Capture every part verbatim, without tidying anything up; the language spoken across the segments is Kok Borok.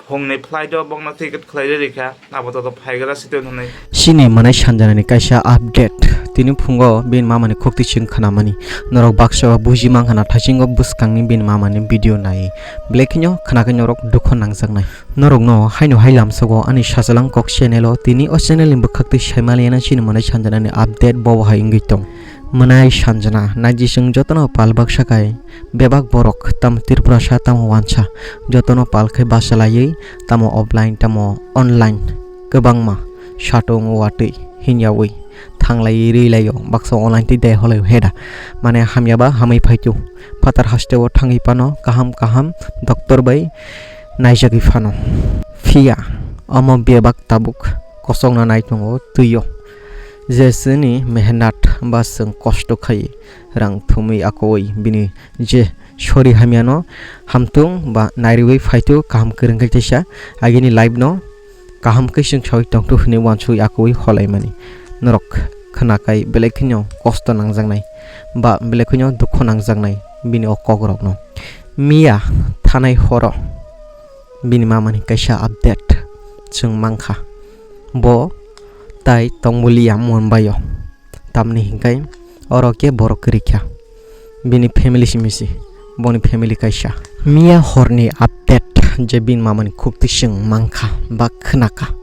Phungni flight o bokno ticket khlai rikha, abo to phaigra sitwng hwnwi. Chini mwnai sanjanani kaisa update. Tini phungo bini mamani khukti chwng khnamani. Norok baksa o buji mankha na thaisingo bwskangni bini mamani video nai. Belai kheno khwnakhe norok dukho nangjaknai. Norokno haino hai lamsogo ani Sajalang Kok channel o. Tini o channel ni bwkhaktwi saimaliano chini mwnai sanjanani update bobo hai wngwi tong. Mwnai sanjana naijisung jotono pal baksa kai. Bebak borok, tamo Tripurasa, tamo wansa, jotono pal khai bachalaiwi, tamo offline, tamo online, kwbangma satung watwi hinyawi thanglaiwi rwilaio, baksa online twi dai holai heda. Mane hamyaba hamwi phaitu, phatar hasteo thangwi phano, kaham kaham doctor bai naijagwi phano. Phiya omo bebak tabuk kosokno nai tongo twio, je chwngni mehnat ba chwng kosto khai rang thumwi akowi bini je sori hamyano hamtung ba nairwi phaitu kaham kwrwng khe teisa agini life no kaham khe chwng sawi tongthu hwnwi uansugwi akowi holaimani. Norok khwnakai belai kheno kosto nangjaknai ba belai kheno dukho nangjaknai bini o kokrokno. Miya thanai horo bini mamani kaisa update chwng mankha. Bo tai tongmuliya Mumbai o. Tamni hinkai oro khe borok kwrwi kha. Bini family simi si, boni family kaisa. Miya horni update je bini mamani khukti chwng mankha ba khwnakha.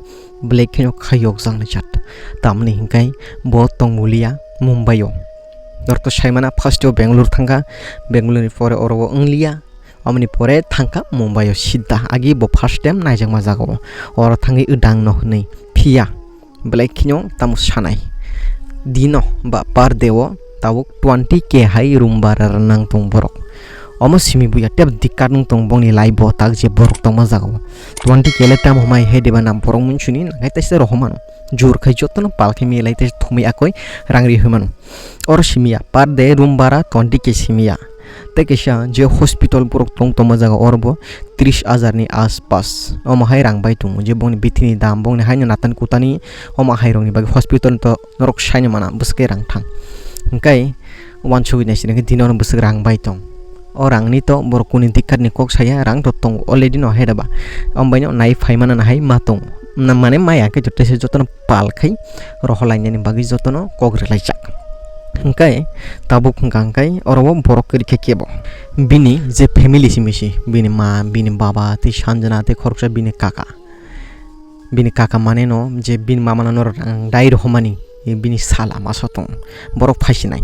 Belai kheno khayokjaknai chat. Tamni hinkai bo tongmuliya Mumbai o. Norok to saimana first o Bangalore thangkha, Bangalore ni pore oro o wngliya. Omoni pore thangkha Mumbai o sidda, agi bo first time naijakma jaga o. Oro thangwi wdang no hwnwi phiya belai kheno tamo sanai. Dino ba per day o tabuk twenty K hai room bara nang tong borok. Omo simi buya tebo dikkat wng tong bongni life bo tak je borok tongma jaga o. Twenty K le tamo mai he deba nam borok munsuni nangkhe teisa rohormano. Jur khai jotono pal khai milai teisa thumwi akoi rang ri hwnmano. Oro simiya per day room bara twenty K simiya. Tei kaisa je hospital borok tong tongma jaga oro bo tris hajar ni aspas. Omo hai rang bai tongo je bongni bithi ni dam, bongni haino natan kutani omo hai rokni bagwi hospital to norok saino mana bwswk rang thang. Hwnkhe uansugwi naisingkhe dino no bwswk rang bai tong. O rang ni to borok kuni dikkat ni kok saya, rang to tongo already no hai da ba. Omo bai no nai phai mana hai ma tongo. Na mane maya khe joto se joto no pal khai rohor lainani bagwi jotono kok rwlaijak. Hwnkhe tabuk hwnkha hwnkhe oro o borok kwrwi khe kebo. Bini je family simi si, bini ma, bini baba, tei sanjana, tei khoroksa bini kaka. Bini kaka mane no je bini mama no norok ang dai rohormani, bini sala masa tong. Borok phaisinai.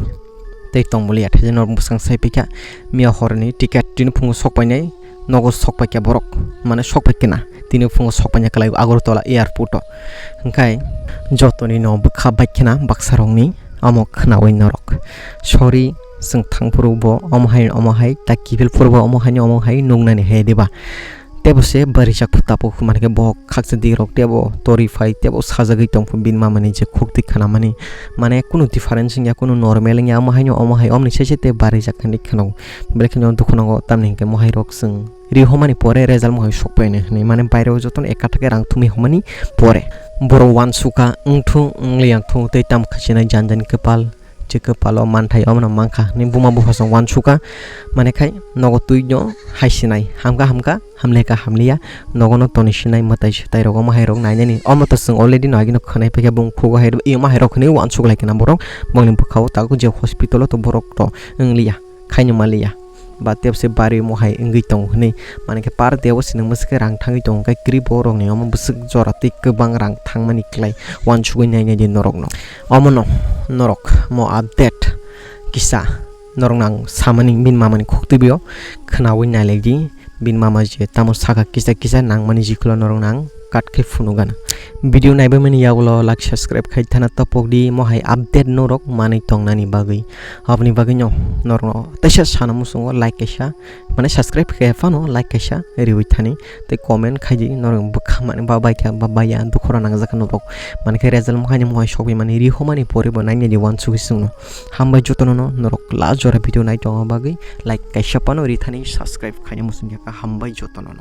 Tei tongmoli athaji norok bwskang sai phikha, miya horni ticket tini phungo sok painai. Nogo sok paikha borok, mane sok paikha na, tini phungo sok paina kwlai Agartala airport o. Hwnkhe jotoni no bwkha baikhena baksa rokni omo khwnawi norok. Sorry, chwng thangphuru bo omo hai omo hai, ta kiphil phuru bo omo hai omo hai nuknani hai diba. Tebo se barijak phu tapu mane khe bo khaksa di rok tebo tori phai tebo sajagwi tongphu bini mamani je khukti khwnamani. Mane kunu difference wngya, kunu normal wngya, omo hai omo hai omni sese tei barijak hinwi khwnago. Belai kheno dukhu nango, tamni hinkhe mohai rok chwng rihormani pore result mohai sokphaino hinwi, mane baireo jotono ekha thake rang thumwi hwnmani pore. Borok uansukha wngthu wngliya wngthu tei tamo khasinai jani jani kwpal, je kwpalo manthai omono mankha hinwi buma bupha chwng uansukha, mane khai nogo twino hai sinai hamkha hamkha. Hamle ka hamliya, nogono toni sinai mwtai swtai rok omo hai rok nainani. Omo to chwng already no agino khwnai paikha bung khugo hai rok, iyoma hai rok hinwi uansuk lai khna borok. Bongni bwkhao tago je hospital o to borok to wngliya, khaino maliya. Ba tebse bari mo hai wngwi tongo hinwi. Mane khe per day o sinimwswk khe rang thangwi tongo, khe kwrwi borok ni omo bwswk jora tei kwbang rang thangmani kwlai uansugwi nainai di norok no. Omo no norok mo update kisa norok no ang samani bini mamani khuk twi bio khwnawi nailai di. Bini mama je tamo saka kisa kisa nangmani jikhulo norok nang kat khe phunukgana. Video naibaimani yagulo like subscribe khai thana topok di, mohai update norok manwi tongnani bagwi. Aboni bagwi no norok no teisa sana muchungo like kaisa, mane subscribe khe phano like kaisa riwi thani, tei comment khai di norok bwkha mani ba bai kha ba bai ya dukhora nangjak norok, mane khe result mohai ni mohai sokwi mani rihormani pore bo nainai di uansugwi chwngno. Hambai jotono no norok last jora video nai tongma bagwi. Like kaisa phano rithani subscribe khaina muchungya kha, hambai jotono no.